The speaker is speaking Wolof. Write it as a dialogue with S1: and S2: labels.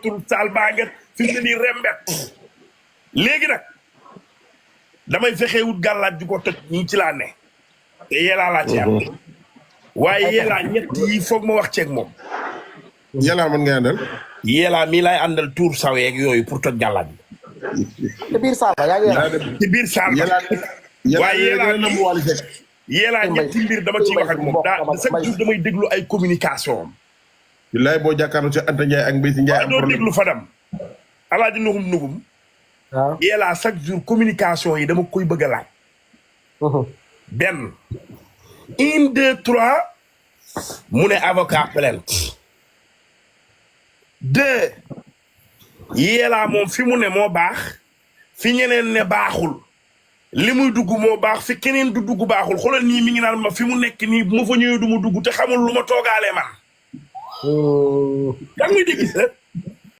S1: tul saal baa nget fi mu ne nii rembet léegi nag damay fexe wut gàllaat ju ko tëj ñi ci laa ne te yeelaa laa ci am waaye yeelaa ñett yi foog ma wax ceeg moom
S2: yàlla mën nga àndal
S1: yeelaa mii laay àndal tuur saweeg yooyu pour toj gàllaat bi
S3: ci biir saal ba yaa ngi
S1: ci biir saal ba waaye yeelaa ñetti mbir dama ciy wax ak moom daa chaque jour damay déglu ay communication am
S2: billaay boo jàkkaarloo ci Anta Ndiaye ak Mbési Ndiaye am
S1: doo
S2: problème
S1: déglu Fadam alaaji nugum
S3: waaw
S1: yeelaa chaque jour communication yi dama koy bëgg a laaj benn 1 2 3 mu ne avocat plainte 2 yeelaa moom fi mu ne moo baax fi ñeneen ne baaxul li muy dugg moo baax fi keneen du dugg baaxul xoolal nii mi ngi naan ma fi mu nekk nii bu ma fa ñëwee du ma dugg te xamul lu ma toogaalee man. yaa ngi may dégg